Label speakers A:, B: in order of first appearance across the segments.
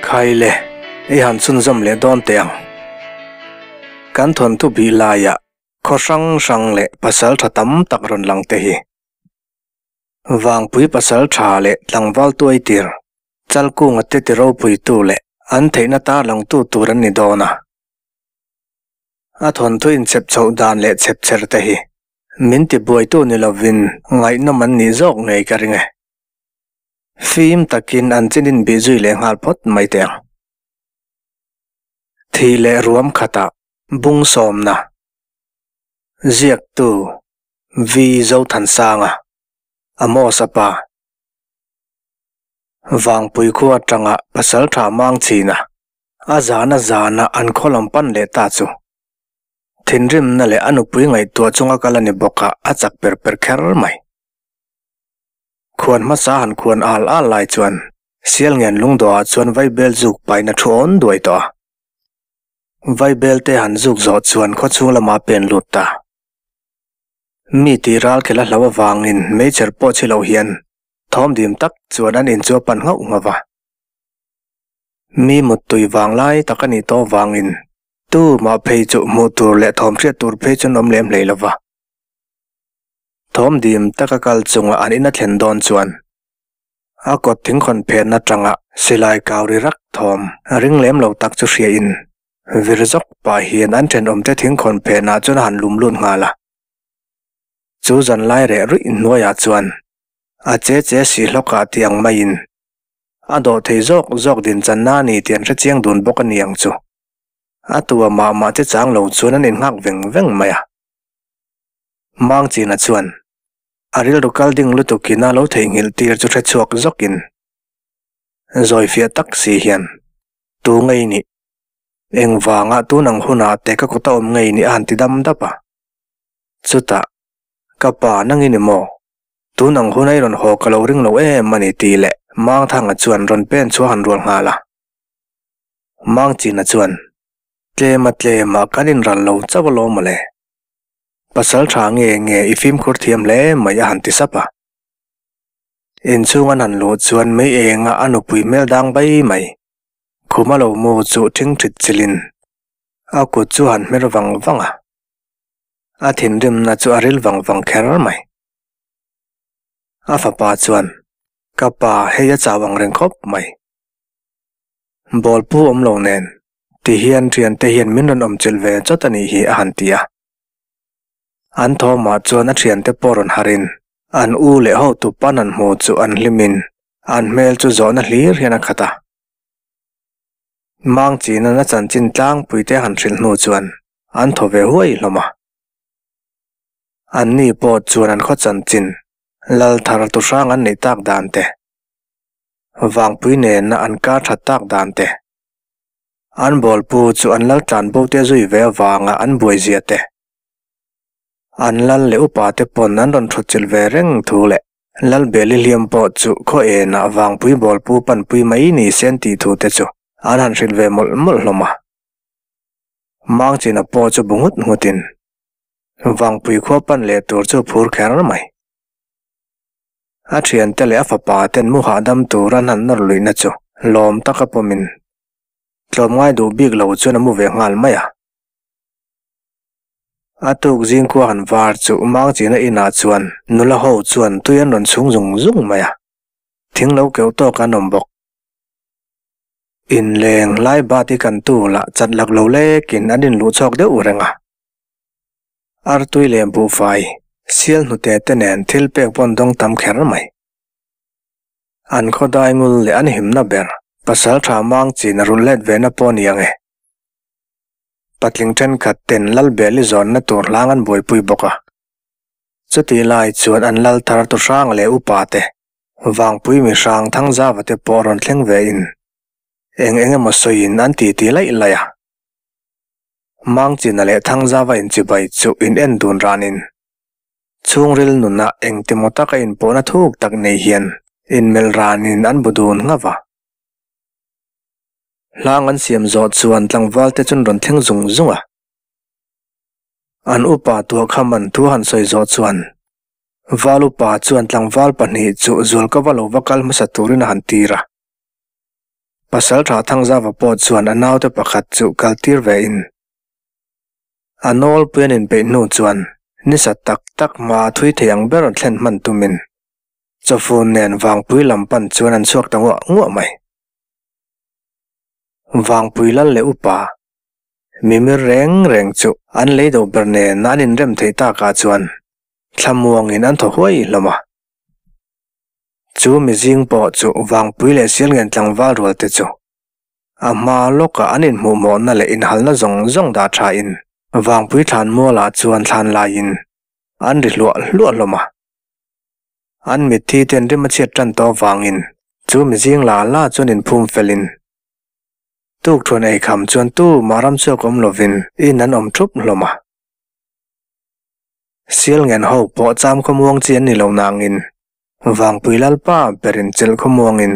A: Khai le, i han chhunzawm leh dawn teh ang. Kan thawnthu bih laiah khaw hrang hrang leh pasal tha tam tak rawn lang te hi. Vangpui pasal tha leh tlangval tuai tir, Chalkunga te ti ropuitu leh an theihna tarlangtu tur an ni dawn a. A thawnthu inchhep chhoh dan leh chhep chher te hi min ti buaitu ni lovin ngaihnawm an nih zawk ngei ka ring e. Fim takin an chin inbih zui leh nghal phawt mai teh ang. Thih leh ruam khatah bung sawmna ziaktu V Zothansanga, Amos a pa. Vangpui khua atanga pasal tha mang chhin a, a zana zana an khaw lam pan leh ta chu. Thinrimna leh a nupui ngaihtuah chunga kal a ni bawk a, a chak per per kher mai. Khuan hmasa han khuan al al lai chuan Sialngen lungdawhah chuan Vaibel zuk paihna thu awn duai tawh a. Vaibel te han zuk zawh chuan khawchhung lamah pen lut ta. Mi tih ral khelh a hlo avangin meichher pawh chhi loh hian thawm dim tak chuan an in chu a pan nghauh nghauh a. Mi muttui vang lai tak a nih tawh avangin tumah phei chu hmuh tur leh thawm hriat tur phei chu an awm lem hlei lova. Thawm dim taka kal chunga an in a thlen dawn chuan a kawt thingkhawn phen atanga silai kau ri rak thawm ring lem lo tak chu hria in vir zawk pah hian an thenawmte thingkhawn phenah chuan a han lum lut nghal a. Chu zan lai reh ruih hnuaiah chuan a che che si hlawkah tih ang maiin a dawh thei zawk zawk din channa a ni tih an hrechiang dun bawk a ni ang chu. A tua mah mah che chang lo chuan an innghak veng veng mai a. Mangchina chuan a rilru kal ding lutukin a lo theihnghilh tir chu hre chhuak zawkin zawifiah tak si hian, Tu ngei nih? Engvanga tun ang hunah te ka kut a awm ngei nih a han ti dam dap a. Chutah, Ka pa nang i ni maw? Tun ang huna i rawn haw ka lo ring lo em a ni tih leh Mangthanga chuan rawn pen chhuah han rual nghal a. Mangchina chuan, Tlema tlema kan inral lo chauh alawm mawle. Pasal tha nge nge i fimkhur thiam hle mai a han ti sap a. Inchhung an han luh chuan mei enga a nupui hmel dang bai mai. Khum a lo mu chu thing thit chilhin a kut chu han hmer vang vang a. A thinrimna chu a ril vang vang kher mai. A fapa chuan, Ka pa, hei a chau ang reng khawp mai. Bawlpu awm lo nen, ti hian thiante hian min rawn awmchilh ve chawt a nih hi a han ti a. An thawmah chuan a thiante pawh rawn harin an u leh hotu pan an hmu chu an hlimin an hmel chu zawhna hlir hian a khat a. Mangchina'n a chanchin tlangpuite han hrilh hnu chuan an thaw ve huai hlawm a. Anni pawh chuan an khaw chanchin lal thar tu hrang an neih tak dan te, vangpui nena an kar that tak dan te, An bawlpu chu an lal tlan bo te zui ve avanga an buai zia te, an lal leh upa te pawn an rawn thutchilh ve reng thu leh lal beli hliam pawh chu khaw enah vangpui bawlpu panpui mai ni se an tih thu te chu an han hrilh ve mawlh mawlh hlawm a. Mangchina pawh chu bu nghut nghutin vangpui khua pan leh tur chu phur kher mai. A thiante leh a fapa ten mu hahdam tur an han nawr luihna chu lawm taka pawmin Tlawmngai duh bik lo chuan a mu ve nghal mai a. A tuk zingkhua han var chu Mangchina inah chuan nula ho chuan tui an rawn chhung zung zung mai a. Thing lo keuh tawk an awm bawk. Inleng lai bat i kan tu lah chat lak lo lekin an inluh chhawk deuh reng a. Artui leh buhfai, sial hnute te nen thil pek pawn dawng tam kher mai. An khawdai ngul leh an himna ber pasal tha mang chin a rulh let ve na pawh ni ang e. Patling thenkhat ten lal bel i zawnna tur hlang an buaipui bawk a. Chutih lai chuan an lal thar tu hrang leh upa te, vangpui mi hrang thangzava te pawh rawn thleng ve in eng eng emaw sawiin an titi laih laih a. Mangchina leh Thangzava inchibai chu in en dun ranin Chhungril nunah engtimaw taka inpawhna thuk tak nei hian inmelh ranin an bu dun ngauh a. Hlang an siam zawh chuan tlangval te chuan rawn thleng zung zung a. An upa tuah kha man thu han sawi zawh chuan Val upa chuan tlangval pahnih chu Zualkova lo va kal hmasa turin a han tir a. Pasalṭha Thangzava pawh chuan a naute pakhat chu kaltir ve in a nawlpui an inpeih hnu chuan nisa tak tak hma thui thei ang ber thlen hman tumin chawfun nen Vangpui lam pan chuan an chhuak ta nguah nguah mai. Vangpui lal leh upa mimir reng reng chu an lei do ber nen an inrem theih takah chuan thlamuangin an thaw huai hlawm a. Chu mizing pawh chu Vangpui leh Sialngen tlangval rual te chu a hma lawkah an inhmuhmawhna leh inhalna zawng zawng dah thain Vangpui thlan mualah chuan thlan laiin an ri hluah hluah hlawm a. An mitthi ten rim a chhiat tan tawh avangin chu mizing la la chuan inphum felin tukthuan eikham chuan tumah ramchhuak awm lovin in an awm thup hlawm a. Sialngen ho pawh cham khawmuang chi an ni lo nangin Vangpui Lalpa berin chelh khawmuangin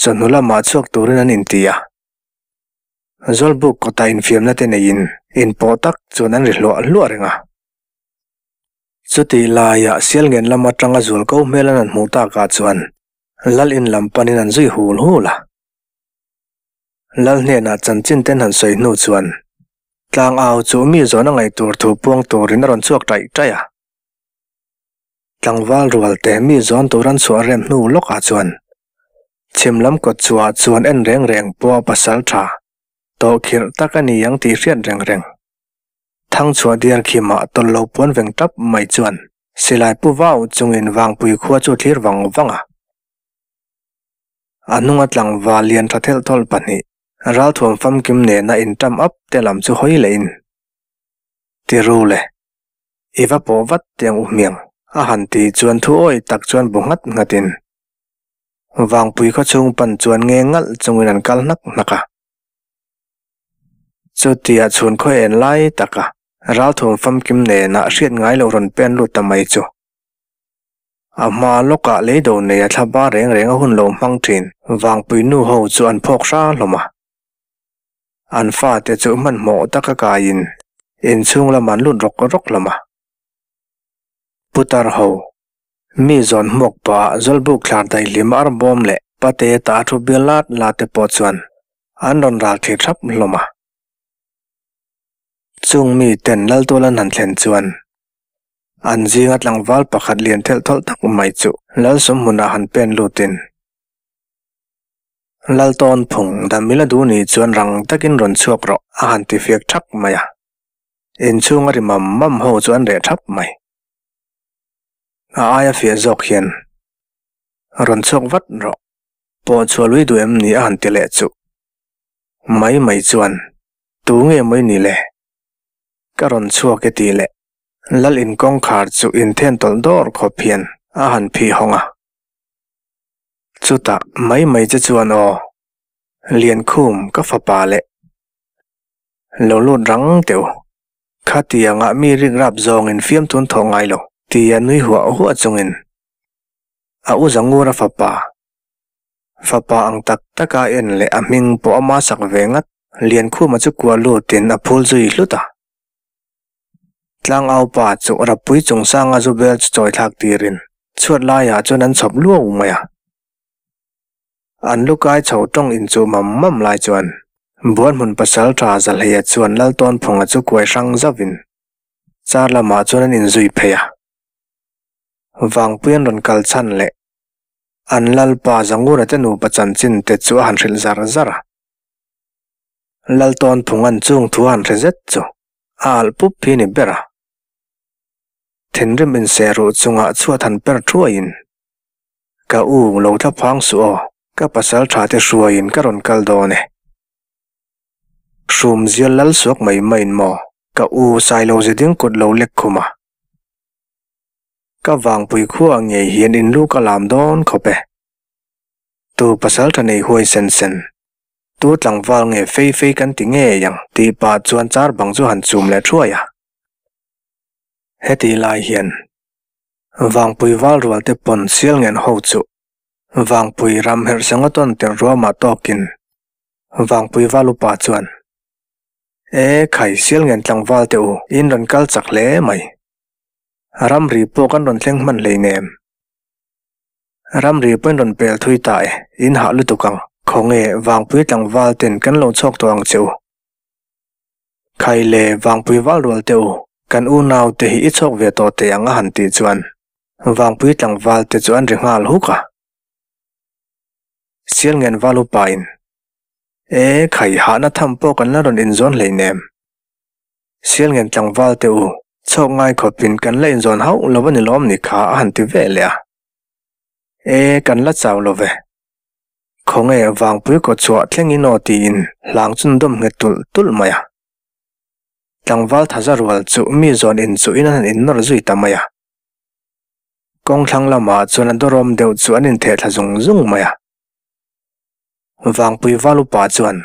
A: chawhnu lamah chhuak turin an inti a. Zawlbuk kawtah infiamna te neiin inpawh tak chuan an ri hluah hluah reng a. Chutih laiah Sialngen lam atanga zualko hmel an han hmuh takah chuan Lal in lam panin an zui hul hul a. Lal hnenah chanchin ten han sawi hnu chuan tlangau chu mi zawn a ngaih tur thu puang turin a rawn chhuak taih taih a. Tlangval rual te mi zawn tur an chhuah rem hnu lawkah chuan chhim lam kawt chhuah chuan en reng reng pawh pasal tha tawh khirh tak a ni ang tih hriat reng reng. Thangchhuah diar khimah tawlh lo puan veng tap mai chuan silai pu vau chungin Vangpui khua chu thlir vang vang a. A hnunga tlangval lian tha thelh thawlh pahnih ralthuam famkim nena inṭam ap te lam chu hawi lehin, Ti ru le, i va pawh vat tiang u hmiang, a han ti chuan thu awi tak chuan bu nghat nghatin Vangpui khawchhung pan chuan nge ngalh chungin an kal hnak hnak a. Chutia chhun khawi en lai taka ralthuam famkim nena hriat ngai lo rawn pen lut ta mai chu A hma lawkah leido nei a thla ba reng reng a hun lo hmang thin. Vangpui nu ho chu an phawk hra hlawm a. An fate chu hmanhmawh taka kaiin inchhung lam an lut rawk rawk hlawm a. Putar ho, mi zawn hmuak pah Zawlbuk thlar daihlim arbawm leh pate ta thu bial lat lat te pawh chuan an rawn ral thlir thap hlawm a. Chung mi ten Laltual an han thlen chuan An zinga tlangval pakhat lian thelh thawlh tak mai chu Lalsum hmunah han pen lutin Laltawn phung Damila duh ni chuan rang takin rawn chhuak rawh a han ti fiak thak mai a. Inchhunga ri mam mam ho chu an reh thap mai. A aia fiah zawk hian rawn chhuak vat rawh, pawh chhuah lui duh em ni a han ti leh chu mai mai chuan tu nge mawi ni le? Ka rawn chhuak e tih leh Lal in kawngkhar chu inthen tawlh dawr khawp hian a han phih hawng a. Chutah mai mai che chuan aw, Liankhum ka fapa leh lo lut rang teuh, khatiangah mi rikrap zawngin fiamthun thawh ngai lo tia nui huah huah chungin a u Zangura fapa, fapa ang tak taka en leh a hming pawh ama sak ve ngat Liankhuma chu kuah lutin a phul zui hlut a. Tlangau pa chu Rappui chungchanga zu bel chu chawi thlak tirin chhuat laiah chuan an chhawp luau mai a. An lu kai chho tawng inchuh mam mam lai chuan Buanhmun pasaltha Zahleia chuan Laltawnphunga chu kuai hrang zauhin car lamah chuan an inzui phei a. Vangpui an rawn kal chhan leh an Lalpa Zangura te nupa chanchin te chu a han hrilh zar zar a. Laltawnphunga'n chung thu a han hre zet chu a alh pup hi ni ber a. Thinrim inseh ruh chungah chhuat han per thuaiin, Ka u lo thla phang suh aw, ka pasal tha te hruaiin ka rawn kal dawn e. Hrum zial lal suak mai maiin maw ka u Sailo ziding kut lo lek khum a. Ka vangpui khuaah ngei hian in lu ka lam dawn khawp e. Tu pasal tha nei huai sen sen. Tu tlangval nge fei fei kan ti ngei ang tih pah chuan car bang chu han chum leh thuai a. Heti lai hian Vangpui val rual te pawn sial ngen ho chu Vangpui ram herh sengaw tawn tirh ruamah tawkin Vangpui val upa chuan E khai sial ngen tlangval te u in rawn kal chak hle mai. Ramri pawh kan rawn thleng hman hleinem. Ramri pawhin rawn pel thui ta e, in hah lutuk ang. Khawnge Vangpui tlangval ten kan lo chhuak tawh ang che u. Khai le Vangpui val rual te u, kan unau te hi i chhuak ve tawh teh ang a han tih chuan Vangpui tlangval te chu an ri nghal huk a. Sialngen val upa in, E khai hahna tham pawh kan la rawn inzawn hleinem. Sialngen tlangval te u, chhawk ngai khawpin kan la inzawn hauh lo a ni lawm ni kha a han ti ve leh a. E, kan la chau lo ve. Khawnge Vangpui kaw chhuah thlengin aw tiin hlang chun dawm nghet tulh tulh mai a. Tlangval thaza rual chu mi zawn inchuhin an han innawr zui ta mai a. Kawng thlang lamah chuan a dawrawm deuh chu an intheh thla zung zung mai a. Vangpui val upa chuan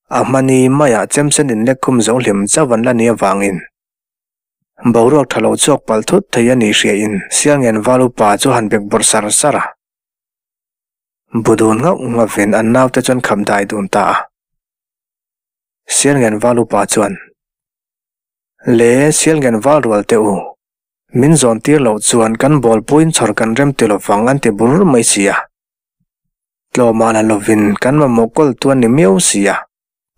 A: a hmani maiah chemsen inlek khum zo hlim chauh an la ni avangin boruak tha lo chhuak palh thut thei a nih hriain Sialngen val upa chu han bek bawrh sar sar a. Bu dun nghauh nghavin an naute chuan khap dai dun ta a. Sialngen val upa chuan, Le Sialngen val rual teh u, min zawn tir loh chuan kan bawlpuiin chhawr kan rem ti lovang an ti bur mai si a. Tlawmah la lovin kan mamawh kawl tu an ni miau si a,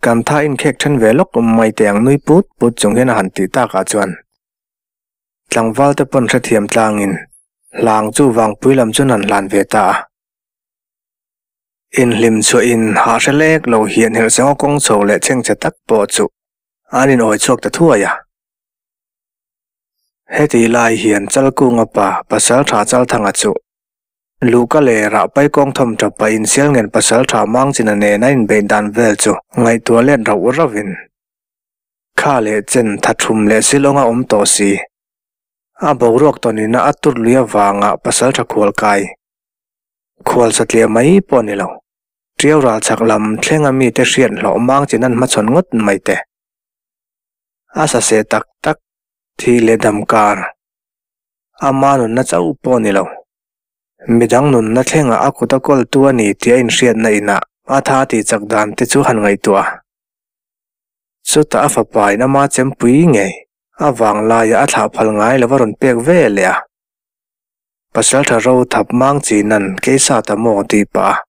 A: kan tha inkhek then ve lawk mai teh ang nui put put chung hian a han tih takah chuan tlangval te pawn hrethiam tlangin hlang chu vangpui lam chuan han hlan ve ta a. Inhlim chhuahin hah hre lek lo hian herhsengaw kawng chho leh chhengchhe tak pawh chu an inawi chhuak ta thuai a. Heti lai hian Chalkunga pa Pasaltha Chalthanga chu Luhka leh Rahpai kawng thawm tap pah in Sialngen pasal tha Mangchina nen a inbeih dan vel chu ngaihtuah let rauh rauh in kha leh chen tha thum leh Shillong a awm tawh si. A boruak tawn in a tur lui avanga pasal tha khual kai khual satliah mai pawh ni lo. Tiau ral chhak lam thlenga mite hriat hlawh Mangchina an hmachhawn ngawt mai te. A saseh tak tak thi leh dam kar ama nunna chauh pawh ni lo. Midang nunna thlengah a kut a kawltu a ni tih a inhriatna inah a tha tih chak dan te chu han ngaihtuah a. Chutah a fapa in ama chempui ngei a vanglaia a thlah phal ngai lo a rawn pek ve leh a. Pasaltha ro thap mang chi nan keisa ta maw tih pah a,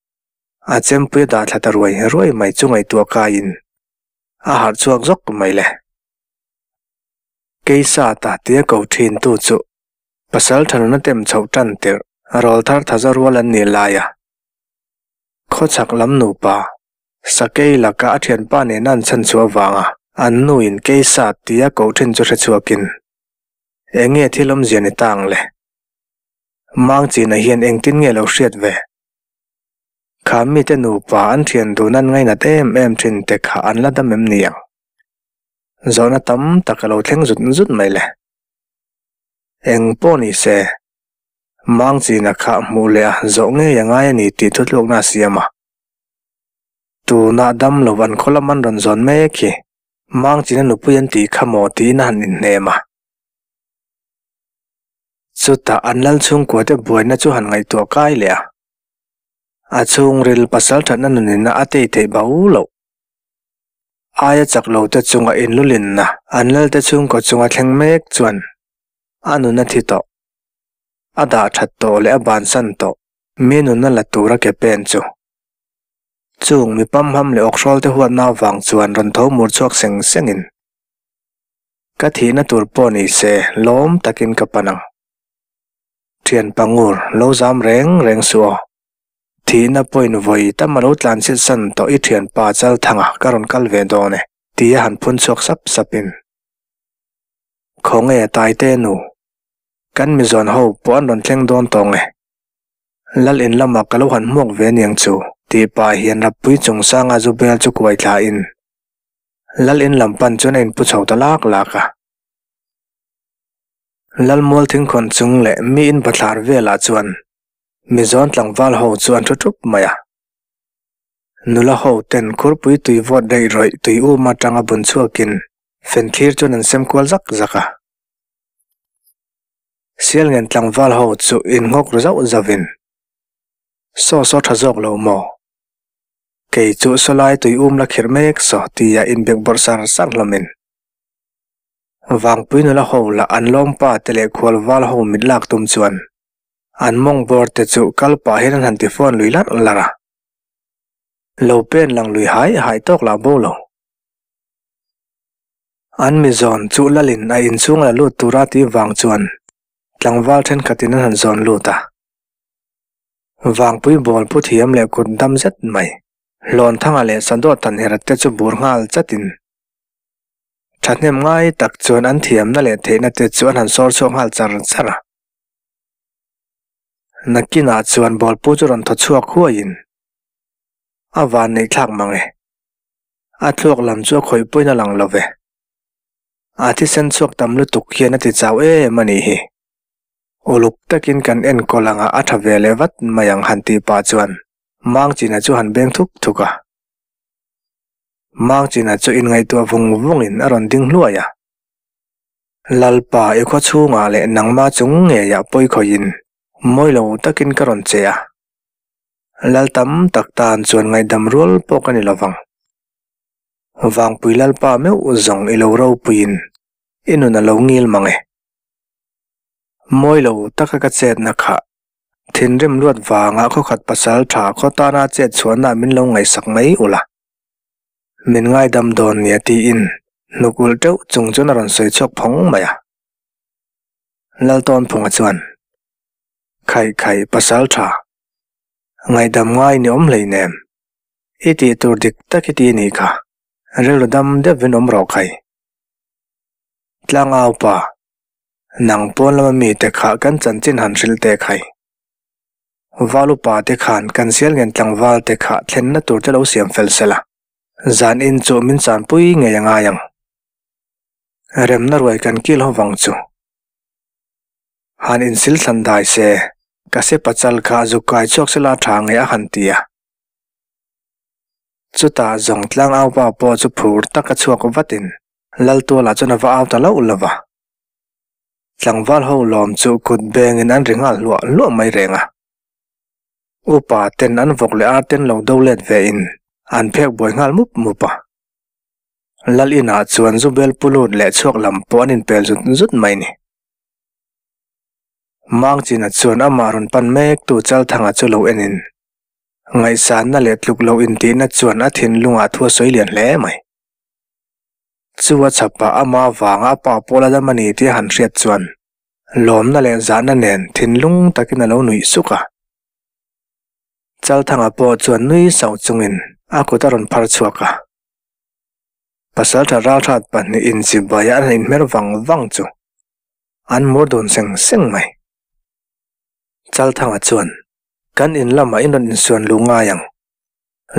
A: a chempui a dah thla ta ruai ruai mai chu ngaihtuah kaiin a harh chhuak zawk mai le. Keisa ta tia ko thin tu chu Pasal thanuna tem chhoh tan tirh rawl thar thaza rual an nih lai a. Khawchhak lam nupa, Sakei laka a thianpa nena an chhan chhuah avanga an nuin Keisa tia koh thin chu hre chhuakin, Eng nge thil awmzia ni ta ang le? Mangchina hian engtin nge lo hriat ve? Kha mite nupa an thian dun an ngainat em em thin te kha an la dam em ni ang? Zawhna tam tak a lo thleng zut zut mai le. Eng pawh ni se, Mangchina kha hmuh leh a zawh ngei a ngai a ni tih thutlukna a siam a. Tunah dam lo an khaw lam an rawn zawn mek hi Mangchina nupui an tih kha maw tiin a han inhnem a. Chutah an lal chhungkua te buaina chu han ngaihtuah kai leh a. A chhungril pasal thatna nunin a tei theih bau loh. Aia chak lo te chunga inlulinna an lalte chhungkaw chunga thleng mek chuan a nun a thi tawh. A dah that tawh leh a bansan tawh mi nunna la tura ke pen chu. Chung mi pamham leh awkhrawl te huatna avang chuan rawn tho mur chhuak seng sengin, Ka thihna tur pawh ni se lawm takin ka pan ang. Thian pangur lo zam reng reng suh aw. Thihna pawhin vawi tam a lo tlanchilh san tawh i thianpa Chalthanga ka rawn kal ve dawn e, tia han phun chhuak sap sapin. Khawnge Taite nu, kan mizawn ho pawh an rawn thleng dawn tawng e. Lal in lamah ka lo han hmuak ve aniang chu, tih pah hian Rappui chungsanga zu bel chu kuai thlain Lal in lam pan chuan a inpu chho ta lak lak a. Lal mual thingkhawn chung leh mi in bathlar velah chuan Mizawn tlangval ho chu an thu thup mai a. Nula ho ten khurpui tui vawt daih rawih tui um atanga bun chhuakin fenthlir chuan an sem kual zak zak a. Sialngen tlangval ho chu innghawk ru zauh zauhin, Saw saw tha zawk lo maw? Kei chu sawlai tui um la khirh mek saw tia inbek bawrh sar sar hlawmin Vangpui nula ho lah an lawmpa te leh khualval ho mit lak tum chuan An mawng bawr te chu kal pah hian an han ti fawn lui larh larh a. Lo pen lang lui hai hai tawk lah bo lo. An mi zawn chu lalin a inchhung la lut tura tih vang chuan tlangval thenkhatin an han zawn lut a. Vangpui bawl pu thiam leh kut dam zet mai, Hlawnthanga leh Sadawt Thanhera te chu bur nghal chatin thahnem ngai tak chuan an thiamna leh theihna te chu an han sawr chhuak nghal char char a. Nakinah chuan bawlpu chu rawn thaw chhuak huaiin a van neih thlak mang e. A thluak lam chu a khawih pawhin a lang lo ve. A thisen chhuak tam lutuk hian a ti chau em a nih hi. Uluk takin kan enkawl anga a tha ve leh vat mai ang han tih pah chuan Mangchina chu han beng thuk thuk a. Mangchina chu inngaihtuah vung vungin a rawn ding hluai a. Lalpa i khaw chhungah leh nangma chung ngeiah pawi khawihin mawi lo takin ka rawn che a. Lal tam tak tan chuan ngaihdam rual pawh ka ni lovang. Vangpui Lalpa meuh zawng i lo ropuiin i nun a lo ngil mang e. Mawi lo taka ka chetna kha thinrim luat vanga khawkhat pasal tha khaw tana chet chhuahna min lo ngaihsak mai ula. Min ngaidam dawn nia tiin hnuk ulh teuh chung chuan a rawn sawi chhuak phawng mai a. Laltawnphunga chuan, Khaih khaih pasal tha, ngaihdam ngai ni awm hleinem, i tih tur dik tak i ti a nih kha, rilru dam deuhvin awm rawh khai. Tlangau pa, nang pawn lama mite kha kan chanchin han hrilh teh khai. Val upa te khan kan sial ngen tlangval te kha thlenna tur te lo siam fel sela, zan in chu min chanpui ngei a ngai ang. Remna ruai kan kil ho vang chu. Han insil thlan dai se, ka se pachal kha zuk kai chhuak sela tha ngei a han ti a. Chutah zawng tlang au pa pawh chu phur taka chhuak vatin Laltualah chuan a va au ta loh lo va. Tlangval ho lawm chu kut bengin an ri nghal hluah hluah mai reng a. Upa ten an vawk leh ar ten lo do let ve in an phek buai nghal mup mup a. Lal inah chuan Zubel pu lut leh chhuak lam pawh an inpel zut zut mai ni. Mangchina chuan amah rawn pan mek tu Chalthanga chu lo enin ngaihsanna leh tluk lo intihna chuan a thinlungah thu a sawi lian hle mai. Chu a chhapah ama vanga a pa pawh la dam a ni tih a han hriat chuan lawmna leh zahna nen thinlung takin a lo nuih suk a. Chalthanga pawh chuan nui sauh chungin a kut a rawn phar chhuak a. Pasaltha ralhrat pahnih inchibai an han inhmer vang vang chu an mur dun seng seng mai. Chalthanga chuan, Kan in lamah in rawn insuan luh ngai ang.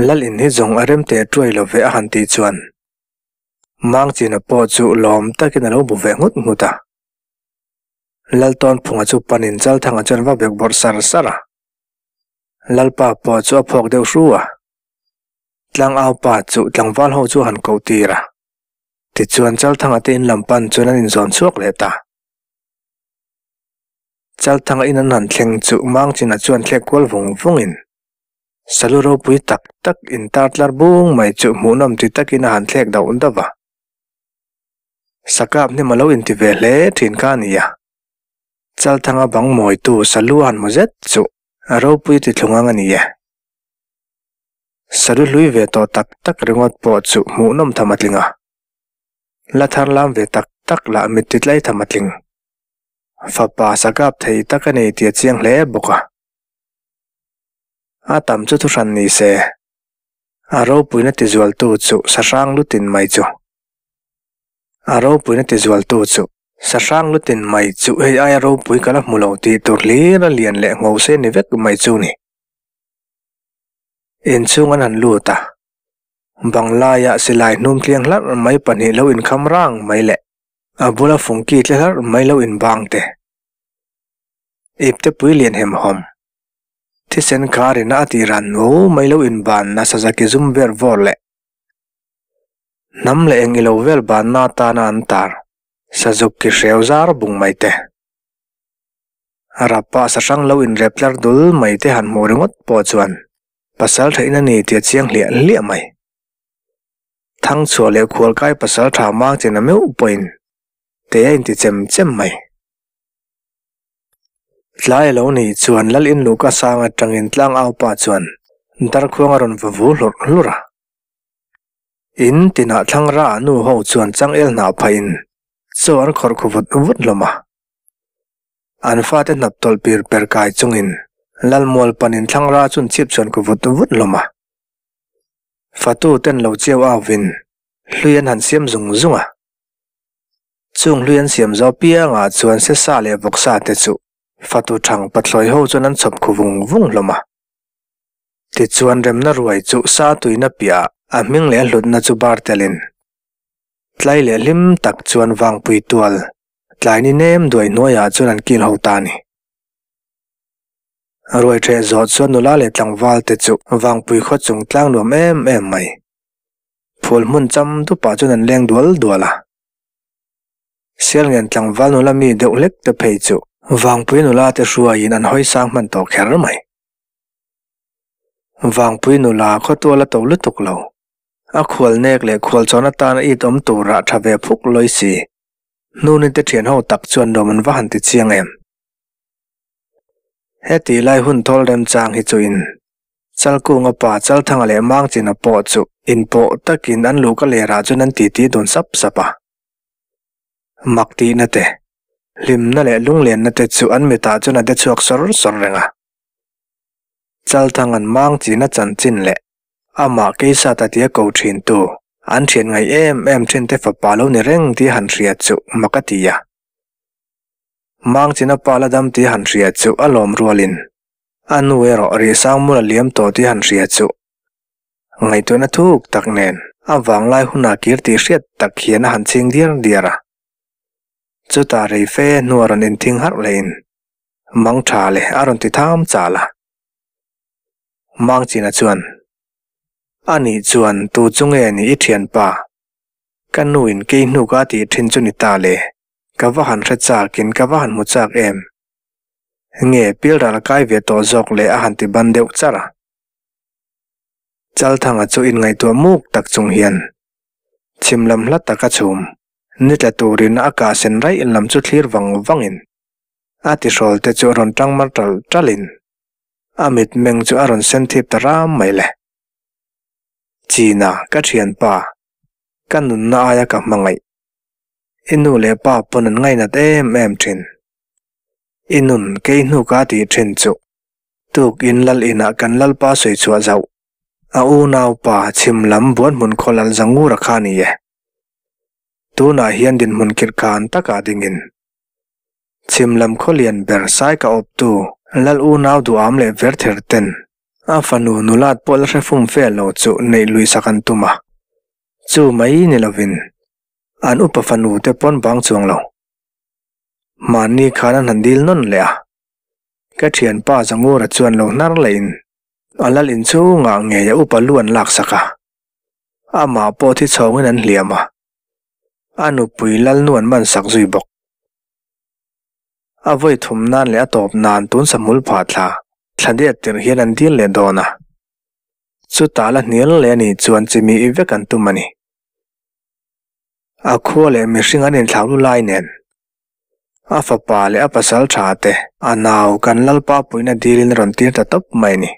A: Lal in hi zawng a rem teh tuai lo ve a han tih chuan Mangchina pawh chu lawm takin a lo bu ve nghut nghut a. Laltawnphunga chu panin Chalthanga chuan va bek bawrh sar sar a. Lalpa pawh chu a phawk deuh hru a. Tlangau pa chu tlangval ho chu a han koh tir a. Tichuan Chalthanga te in lam pan chuan an inzawn chhuak leh ta. Chalthanga in an han thleng chu Mangchina chuan thlek kual vung vungin Salu ropui tak tak in tar tlar bung mai chu hmuhnawm ti takin a han thlek dauh dauh a. Sakap hnim a lo inti ve hle thin kha a ni a. Chalthanga bang mawitu Salu a han hmu zet chu a ropui ti thlung ang a ni e. Salu hlui ve tawh tak tak ringawt pawh chu hmuhnawm tham a tling a. La thar lam ve tak tak lah mit ti tlai tham a tling. Fapa sakap thei tak a nei tih a chiang hle bawk a. A tam chu thuhran ni se, a ropuina tizualtu chu sahrang lutin mai chu. A ropuina tizualtu chu sahrang lutin mai chu hei aia ropui ka la hmu lo tih tur hlir a lian leh ngho se ni vek mai chu ni. Inchhung an han lut a, banglaiah silai hnum tliang hlarh mai pahnih lo inkham rang mai leh a bula fungki tle hlarh mai lo inbang te. Ipte pui lian hemhawm. Thisen karina a tih ran nuau mai lo inban nasa zaki zum ver vawr leh hnam leh eng ilo vel banna atana an tar sazuk ki hreu zar bung mai te. Rapa sahrang lo inrep tlar dul mai te han hmuh ringawt pawh chuan pasal theihna ni tih a chiang hliah hliah mai. Thangchhuah leh khualkai pasal tha mang chen a meuh pawhin te a inti chem chem mai. Tlai a lo nih chuan Lal Inluka sang atangin tlangau pa chuan Darkhuang a rawn va vu hlurh hlurh a. In tinah thlangra ah nu ho chuan changel hnah phahin chaw an khawrh khu vut vut hlawm a. An fate hnap tawlh pir per kai chungin Lalmual panin thlangra chun chhip chhuan khu vut vut hlawm a. Fatu ten lo chiau auvin hlui an han siam zung zung a. Chung hlui an siam zo piangah chuan sesa leh vawksa te chu fatu thang pathlawi ho chuan an chhawp khu vung vung hlawm a. Tichuan remna ruai chu sa tuina piahah a hming leh a hlutna chu bar telin tlai leh hlim tak chuan vangpui tual tlai ni nem duai hnuaiah chuan an kil ho ta a ni. Ruai ṭheh zawh chuan nula leh tlangval te chu vangpui khaw chung tlang nuam em em mai. Phul hmun cham dupah chuan an leng dual dual a. Sialngen tlangval nula mi deuh hlek te phei chu vangpui nula te hruaiin an hawi sang hman tawh kher mai. Vangpui nula khawtual a to lutuk lo. A khual nek leh khual chawn atana it awm turah tha ve phuk lawi si. Hnuni te thian ho tak chuan nuam an va han ti chiang em. Heti lai hun thawl remchang hi chu in Chalkunga pa Chalthanga leh Mangchina pawh chu inpawh takin an luhka lerah chuan an titi dun sap sap a. Mak tihna te, hlimna leh lunglenna te chu an mitah chuan a de chhuak sawr sawr reng a. Chalthanga'n Mangchina chanchin leh amah Keisata tia ko thintu an thian ngaih em em thinte fapa lo ni reng tih han hria chu mak a ti a. Mangchina pa la dam tih han hria chu a lawm rualin a nu erawh rihsang mul a liam tawh tih han hria chu ngaihtuahna thuk tak nen a vanglai hunah kir tih hriat tak hian a han chhing diar diar a. Chutah rei fe hnu a rawn inthing harh lehin Mang tha le a rawn ti tham chal a. Mangchina chuan, Anih chuan tu chu nge ni i thianpa? Ka nuin kei hnuk a tih thin chu ni ta le. Ka va han hre chak in ka va han hmu chak em? Nge pilral kai ve tawh zawk le a han ti ban deuh char a. Chalthanga chu inngaihtuah muk tak chung hian chhim lam hla taka chhum ni tla turin a kah sen raih lam chu thlir vang vangin a tihrawl te chu a rawn tang mar tal talin a mitmeng chu a rawn sen thip ta ram mai le. China ka thianpa, ka nunna aia ka hmangaih. I nu leh pa pawn an ngainat em em thin. I nun kei hnuk a tih thin chu tuk in lal inah kan lalpa sawi chhuah zauh. A unaupa chhim lam buanhmun khaw lal Zangura kha a ni e. Tunah hian dinhmun kirhkan takah dingin chhim lam khaw lian ber sai ka awptu lal unau duham leh verther ten a fanu nulat pawh la hre fum fe lo chu neih lui sak an tum a. Chu mai ni lovin An upa fanu te pawn bang chuang lo. Mahni khan an han dil nawn leh a. Ka thianpa Zangura chuan lo hnar lehin a lal inchhungah ngei a upa lu an laksak a. Amah pawh thi chhawngin an hliam a. A nupui lal nu an mansak zui bawk. A vawi thum nan leh a tawp nan tun sahmul phah thla thla diat tirh hian an dil leh dawn a. Chutah la hnial leh a nih chuan chimi i vek an tum a ni. A khua leh mihring an inthlau lu lai nen, a fapa leh a pasal tha te a nau kan Lalpa puihna dilin a rawn tir ta tawp mai a ni.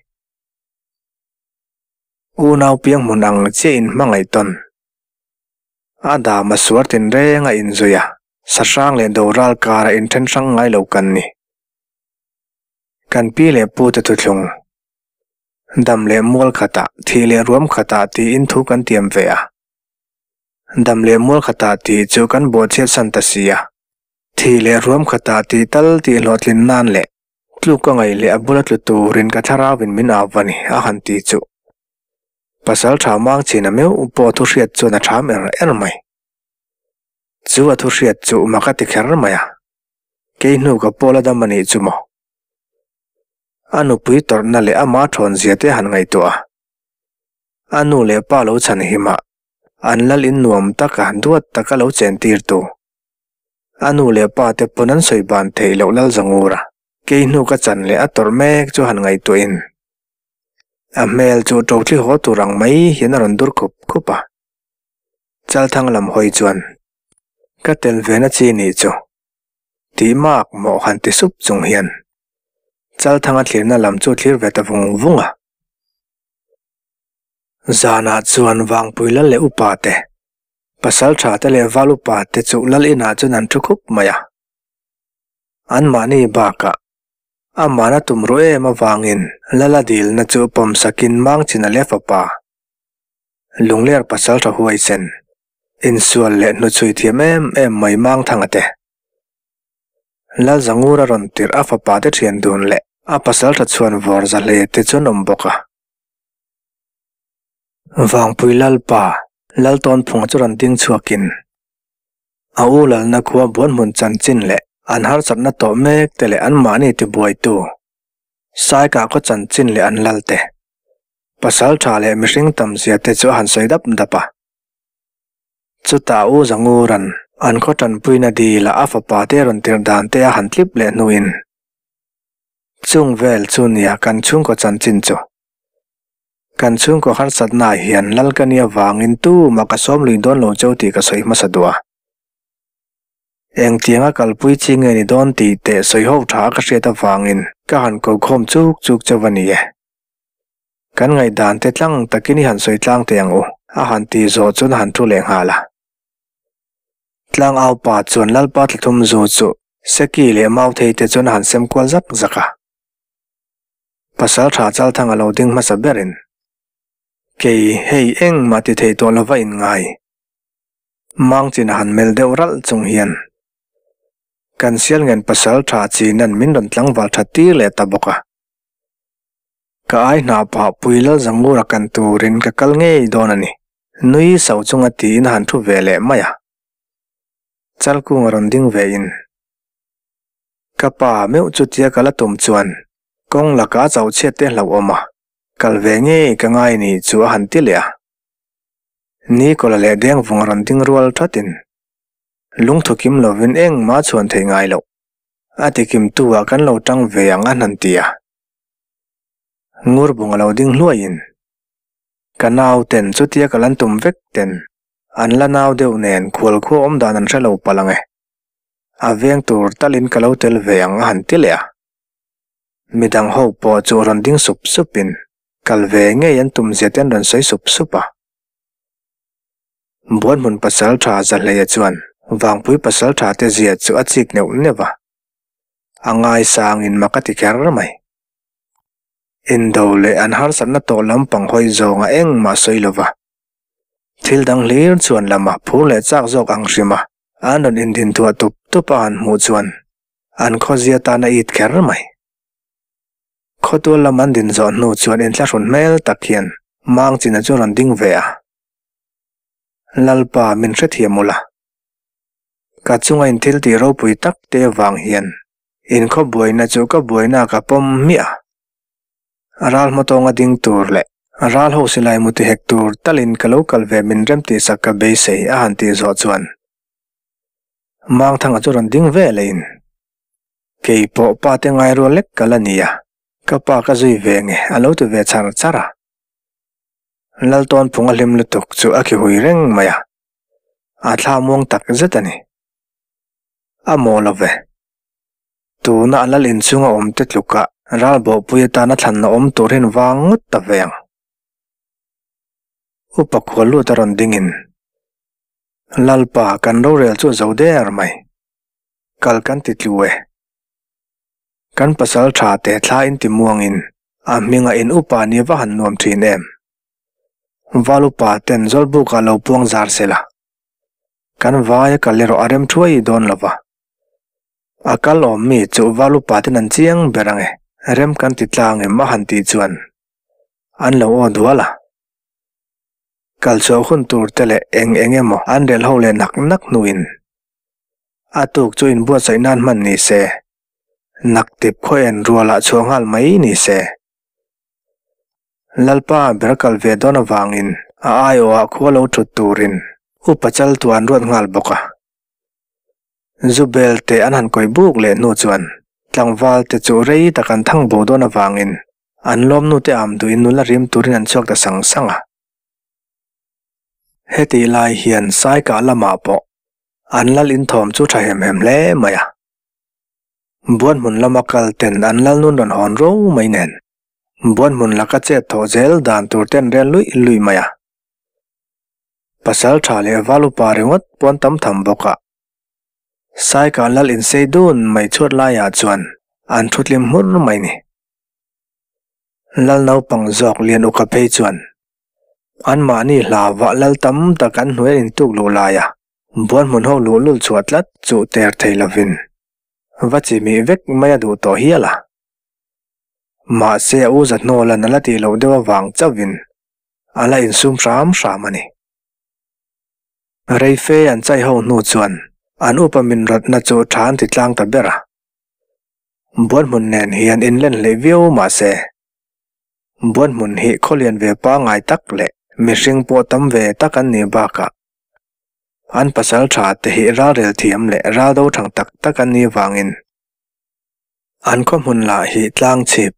A: Unau piang hmun ang chiah in hmangaih tawn. A dam a suar tinreng a inzui a, sahrang leh doral kara inthen hrang ngai lo kan ni. Kan pi leh pu te thuthlung. Dam leh mual khatah, thih leh ruam khatah tiin thu kan tiam ve a. Dam leh mual khatah tih chu kan bawhchhiat san ta si a, thih leh ruam khatah tih tal tih hlawhtlin nan leh tluk ka ngaih leh a bula tlu turin ka thlarauin min au va ni a han ti chu. Pasal tha mang chin a meuh pawh thu hriat chuan a tham er er mai. Chu a thu hriat chu mak a ti kher mai a, kei hnu ka pawl a dam a nih chu maw? A nupui tawrhna leh ama thawn zia te han ngaihtuah a, a nu leh pa lo chhan him a, an lal in nuam taka duat taka lo chen tir tu. A nu leh pa te pawn an sawi ban theih loh lal Zangur a, kei hnu ka chan leh a tawrh mek chu han ngaihtuah in a hmel chu ṭothli haw tur ang mai hian a rawn dur khup khup a. Chalthang lam hawi chuan ka tel ve na chi nih chu tih mak mawh han ti sup chung hian Chalthanga thlirna lam chu thlir ve ta vung vung a. Zanah chuan Vangpui lal leh upa te, Pasaltha te leh Val upa te chu lal inah chuan an thu khup mai a. Anmahni bakah amahna tum ruh em avangin lal a dilna chu pawmsakin Mangchina leh fapa Lungler Pasaltha huaisen insual leh hnuchhui thiam em em mai Mangthanga te Lalzangur a rawn tirh a fapa te thian dun leh a pasaltha chhuan vawr za hle te chu an awm bawk a. Vangpui Lalpa, Laltawnphunga chu rawn ding chhuakin a u lalna khua buanhmun chanchin leh an harsatna tawh mek te leh anmahni tibuaitu Saikah khaw chanchin leh an lal te, pasaltha leh mihring tamzia te chu a han sawi dap dap a. Chutah U Zangura'n an khaw tanpuina dil ah a fapa te rawn tirh dan te a han tlip leh hnuin chung vel chu nia kan chhungkaw chanchin chu. Kan chhungkaw harsatna ah hian Lalkani avangin tumah ka sawm lui dawn lo cheu tih ka sawi hmasa duh a. Engtianga kalpui chi nge ni dawn tih teh sawi ho tha a ka hriat avangin ka han ko khawm chuk chuk cheu a ni e. Kan ngaihdan te tlang takin i han sawi tlang teh ang u, a han tih zawh chuan a han thu leh nghal a. Tlang au pa chuan Lalpa thlathum zu chu Seki leh Mauthei te chuan a han sem kual zak zak a. Pasal tha Chalthang a lo ding hmasa berin, Kei hei engmah ti thei tawh lova inngai. Mangchin a han melh deuh ralh chung hian, Kan Sialngen pasal tha chinan min rawn tlangval tha tir leh ta bawk a. Ka ai hna pah pui lal Zangura kan turin ka kal ngei dawn a ni. Nui so chunga tiin a han thu ve leh mai a. Chalkung a rawn ding ve in. Ka pa meuh chutia ka la tum chuan kawng laka a chauh chhiat te hlauhawm a, kal ve ngei ka ngai ni chu a han ti leh a. Nikola leh Dengvung a rawn ding rual thatin lungthu kim lovin engmah a chhuan thei ngai loh. A tikimtu ah kan lo tang ve ang a han ti a. Ngurbung a lo ding hluaiin ka nau ten chutia ka lan tum vek ten an la nau deuh nen khual khua awm dan an hre lo palh ang e. A veng tur talin ka lo tel ve ang a han ti leh a. Midang ho pawh chu rawn ding sup supin kal ve ngei an tum zia te an rawn sawi sup sup a. Buanhmun pasal tha Zahleia chuan Vangpui pasal tha te zia chu a chik neuh neuh a. A ngaisangin mak a ti kher mai. Indo leh an harsatna tawh lampang hawi zawnga engmah sawi lova thil dang hlir chuan lamah phur leh chak zawk ang hrim a, an rawn indin thuah tup tup a han hmuh chuan an khawzia tan a it kher mai. Khawtual lam an din zawh hnu chuan inthlahrun hmel tak hian Mangchina chu rawn ding ve a, Lalpa min hrethiam ula, ka chunga in thil tih ropui tak te vang hian Inkhaw buaina chu ka buaina ka pawm hmiah a. Ral hmatawnga ding tur leh ral ho silai mu ti hek tur talin ka lo kal ve min rem tihsak ka beisei a han tih zawh chuan Mangthanga chu rawn ding ve leh in kei pawh pa te ngai rual lek ka la ni a, ka pa ka zui ve nge a lo ti ve char char a. Laltawnphung a hlim lutuk chu a khi hui reng mai a, a thla muang tak zet a ni. A maw lo ve. Tuna a lal inchhunga awm te tluka ral bawhpui atana thlanna awm tur hian vang ngawt ta ve ang. Upa khual lut a rawn dingin, Lalpa, kan rorel chu a zo der mai. Kal kan ti tlu e. Kan pasal tha te thla in ti muangin a hminga in upa ni va han nuam thin em. Val upa ten Zawlbukah lo puang zar sela. Kan vaia kal erawh a rem thuai dawn lo va. A kal awm mi chu val upa ten an chiang ber ang e, rem kan ti tlang em a han tih chuan an lo aw dual a. Kal chhuah hun tur te leh eng eng emaw an rel ho leh nak nak hnuin a tuk chu inbuatsaih nan hman ni se, naktip khaw en rualah chhuah nghal mai ni se. Lalpa ber kal ve dawn avangin a aiawhah khua lo thut turin upa chal tu an ruat nghal bawk a. Zubel te an han kawi buk leh hnu chuan tlangval te chu rei tak an thang bo dawn avangin an lawmnu te am duhin nula rim turin an chhuak ta sang sang a. Hetih lai hian Saikah lamah pawh an lal inthawm chu tha hem hem hle mai a. Buanhmun lama kal ten an lalnun rawn hawn ro mai nen. Buanhmun laka chet thawh zel dan tur te an rel luih luih mai a. Pasal tha leh val upa ringawt pawn tam tham bawk a. Saikah lal insei dun mai chhuat laiah chuan an thu tlim hmur mai ni. Lal naupang zawk lian uka phei chuan anmahni hla vah lal tam tak an hnuai intuk luh laia Buanhmun ho luh lul chhuah tlat chu ter thei lovin va chimih vek mai a duh tawh hial a. Mahse a u Zahnawla'n a la tih loh deuh avang chauhin a la insum hram hram a ni. Reife an chai ho hnu chuan an upa min rawtna chu tha an ti tlang ta ber a. Buanhmun nen hian inlen hleih viau mahse Buanhmun hi khawlian ve pangngai tak leh mihring pawh tam ve tak an nih bakah An pasal tha te hi ralrel thiam leh ral do thang tak tak an nih vangin an khaw hmun lah hi tlang chhip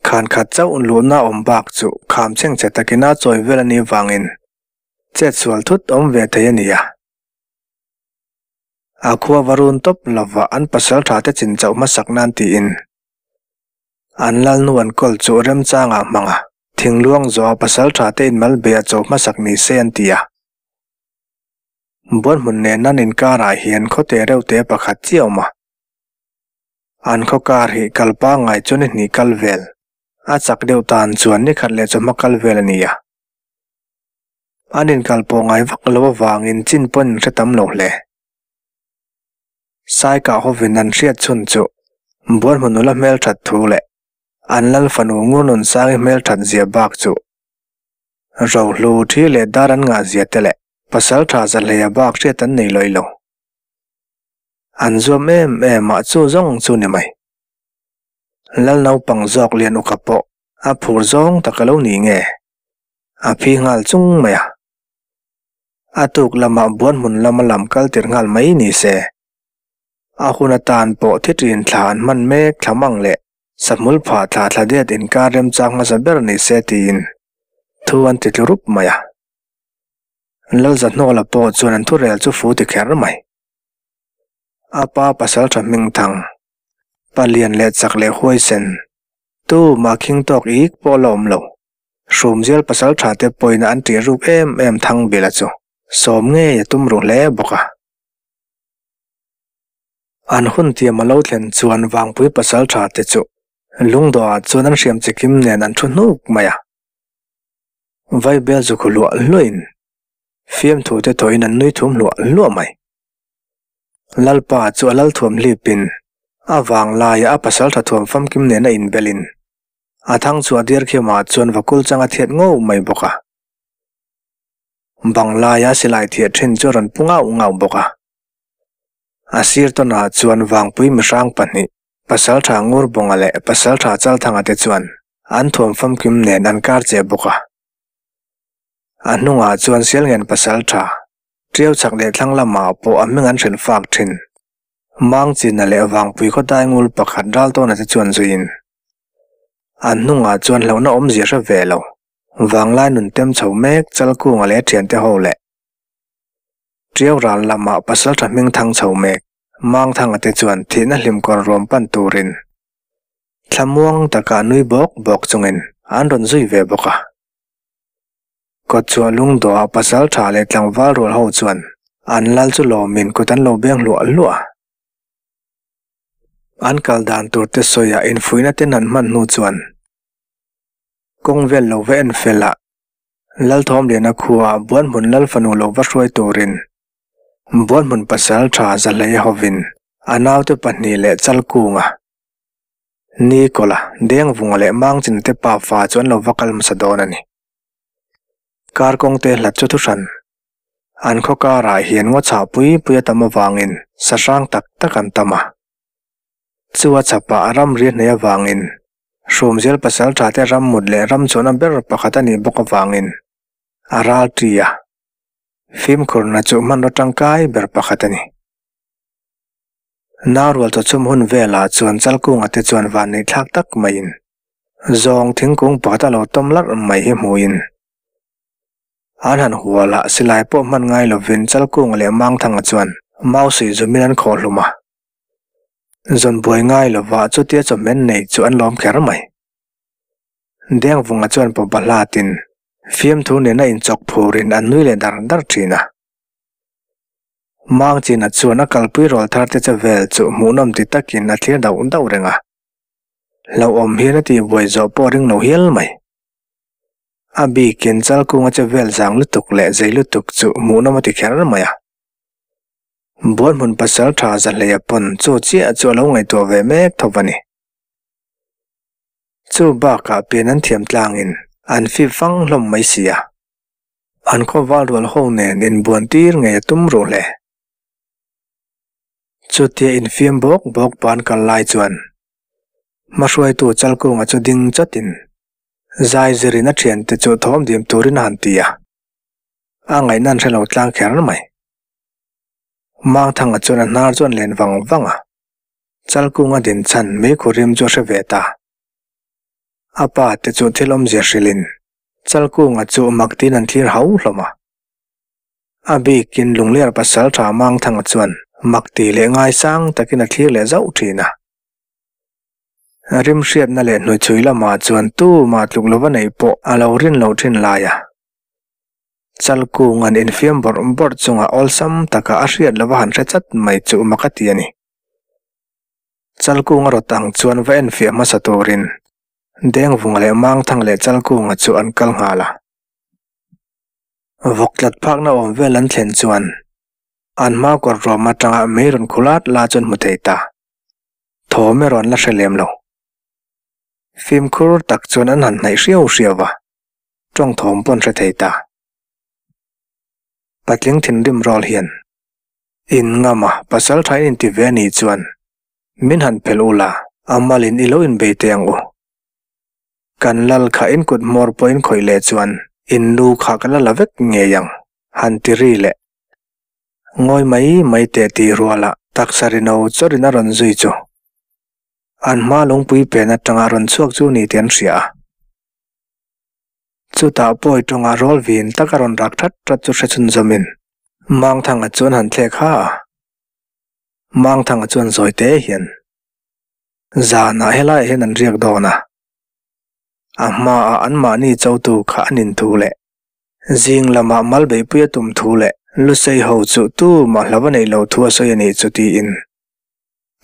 A: khan khat chauh luhna awm bak chu kham chheng che takin a chawi vel a nih vangin chet sual thut awm ve thei a ni a. A khua va run tawp lova an pasal tha te chin chauh hmasak nan tiin an lalnu an kawl chu remchangah hmang a, thingluang zawha pasal tha te inmal beia chauh hmasak ni se an ti a. Buanhmun nen an inkarah hian khawte reuh te pakhat chiah awm a. An khaw kar hi kal pangngai chu ni hnih kal vel, a chak deuh tan chuan ni khat leh chawhma kal vel a ni a. An inkal pawh ngai vak lo avangin chin pawn in hre tam lo hle. Saikah hovin an hriat chhun chu Buanhmun nula hmelthat thu leh an lal fanu Ngurnunsangi hmelthat zia bak chu Rohlu thi leh dar an ngah zia te leh Pasal tha zahleia bak hriat an nei lawih lo. An zuam em em a chu zawng chu ni mai. Lal naupang zawk lian uka pawh a phur zawng tak a lo ni nge? A phi nghal chung mai a. A tuk lamah buanhmun lama lam kal tir nghal mai ni se. A hun atan pawh thi ṭin thla an hman mek thla mang leh sahmul phah thla thla det inkar remchang hmasa ber ni se tiin thu an ti tlu rup mai a. Lalzahnawla pawh chuan an thurel chu fu ti kher mai. A pa pasal tha hming thang, pa lian leh chak leh huaisen, tu mah khing tawk ik pawh la awm lo. Hrumzial pasal tha te pawina an ṭih ruk em em thang bila chu sawm ngei a tum ru hle bawk a. An hun tiam a lo thlen chuan Vangpui pasal tha te chu lungdawhah chuan an hriam chikim nen an thu hnuk mai a. Vaibel zu khu hluah hluahin fiamthu te thawhin an nui thum hluah hluah mai. Lalpa chu a lal thuam hlipin a vang laia a pasal tha thuam famkim nena inbelin a thang chu a dir khiamah chuan vakul chang a thiat ngau mai bawk a. Bang laia silai thiah thin chu a rawn pu ngau ngau bawk a. A sir tawnah chuan vangpui mihrang pahnih Pasal tha Ngurbawnga leh Pasal tha Chalthanga te chuan an thuam famkim nen an kar che bawk a. A hnungah chuan Sialngen Pasal tha, Tiau chhak leh thlang lamah pawh a hming an hrilh fak thin. Mangchina leh Vangpui khaw daingul pakhat Raltawna te chuan zuiin an hnungah chuan hlauhna awmzia hre ve lo. Vanglai nun tem chho mek Chalkunga leh a thiante ho leh Tiau ral lamah Pasal tha hming thang chho mek Mangthanga te chuan thihna hlim kawr ruam pan turin thlamuang taka nui bawk bawk chungin an rawn zui ve bawk a. Kawtchhuah lungdawhah pasal tha leh tlangval rual ho chuan an lal chu lawmin kut an lo beng hluah hluah a. An kal dan tur te sawiah infuihna ten an hman hnu chuan kawng vel lo va en fel a, Lalthawmliana khuaah Buanhmun Lal fanu lo va hruai turin Buanhmun pasal tha Zahlei hovin a naute pahnih leh Chalkunga, Nikola, Dengvunga leh Mangchina te pafa chu an lo va kal hmasa dawn a ni. Kar kawng te hlat chu thuhran. An khaw karah hian ngaw chhah pui pui a tam avangin sa hrang tak tak an tam a. Chu a chhapah ramri a hnaih avangin Hrumzial pasal tha te ram mut leh ram chhuahna ber pakhat a nih bawk avangin a ral ṭi a. Fimkhurna chu hmanraw tangkai ber pakhat a ni. Naurual chawchhum hun velah chuan Chalkunga te chuan van neih thlak tak maiin zawng thingkung pakhat a lo tawm larh mai hi hmuin an han hual a, silai pawh hman ngai lovin Chalkunga leh Mangthanga chuan mau suih zumin an khawh hlum a. Zawn buai ngai lova chutia chawhmen nei chu an lawm kher mai. Dengvunga chuan pawpa hlatin fiamthu nena inchawk phurin an nui leh dar dar thin a. Mangchina chuan a kalpui rawl thar te che vel chu hmuhnawm ti takin a thlir dauh dauh reng a. Hlauhawm hian a tihbuai zawh pawh a ring lo hial mai. A bikin Chalkunga che vel zang lutuk leh zei lutuk chu hmuhnawm a ti kher mai a. Buanhmun pasal tha Zahleia pawn chu chiah chu a lo ngaihtuah ve mek tho a ni. Chu bakah pian an thiam tlangin an fip fang hlawm mai si a. An khawval rual ho nen inbuan tir ngei a tum ruh hle. Chutia infiam bawk bawk pan kal lai chuan hmahruaitu Chalkunga chu ding chatin zai zirin a thiante chu thawm dim turin a han ti a, a ngaihna an hre lo tlang kher mai. Mangthanga chuan a hnar chu an len vang vang a, Chalkunga din chhan meikhu rim chu a hre ve ta. A pa te chu thil awmzia hrilhin Chalkunga chu mak tiin an thlir hau hlawm a. A bikin Lungler pasal tha Mangthanga chuan mak ti leh ngaisang takin a thlir leh zauh thin a. Rimhriatna leh hnuchhui lamah chuan tumah tluk lova neih pawh a lo rin loh thin lai a. Chalkunga'n infiam bawrh bawrh chunga awlsam taka a hriat lova han hre chat mai chu mak a ti a ni. Chalkunga rawt ang chuan va enfiah hmasa turin Dengvunga leh Mangthang leh Chalkunga chu an kal nghal a. Vawk tlat phakna awm vel an thlen chuan an hma kawr ruam atanga mei rawn khu lat la chu an hmu thei ta. Thawm erawh an la hre lem lo. Fimkhur tak chuan an han hnaih hriau hriau a, tawng thawm pawh an hre thei ta. Patling thinrim rawl hian, In ngama pasal tha in inti ve a nih chuan Min han phelh u la, a malin i lo inbei teh ang u. Kan lal kha in kut hmawr pawh in khawih leh chuan in nu kha ka la la vek ngei ang, han ti ri leh. Ngawi mai mai teh tih rualah taksa ri no chawrin a rawn zui chu. An hma lungpui pen atanga rawn chhuak chu ni tih an hria a. Chutah pawi tawngah rawl vin tak a rawn rak that that chu hre chhunzawmin Mangthanga chuan han thlek ha a. Mangthanga chuan zawi te hian zanah helaiah hian an riak dawn a, a hmaah anmahni chotu kha an inthu leh zing lamah mal beihpui a tum thu leh Lusei ho chu tumah hlo a neih loh thu a sawi a nih chu tiin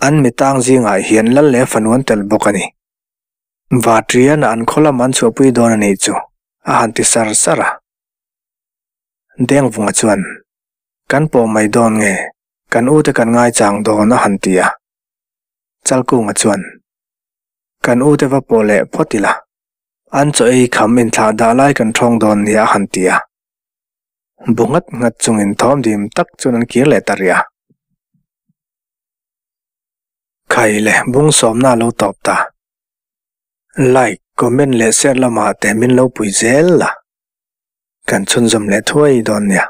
A: an mitang zingah hian lal leh fanu an tel bawk a ni. Vatriana an khaw lamah an chhuahpui dawn a nih chu a han ti sar sar a. Dengvunga chuan, Kan pawh mai dawn nge? Kan u te kan ngaichang dawn a han ti a. Chalkunga chuan, Kan u te va pawh leh phawt ila, an chaw ei kham inthlah dah lai kan thawng dawn nia a han ti a. Bu nghat nghat chungin thawm dim tak chuan an kir leh ta rih a. Khai le bung sawmna a lo tawp ta. Like, comment leh share lamah te min lo pui zel la. Kan chhunzawm leh thuai dawn nia.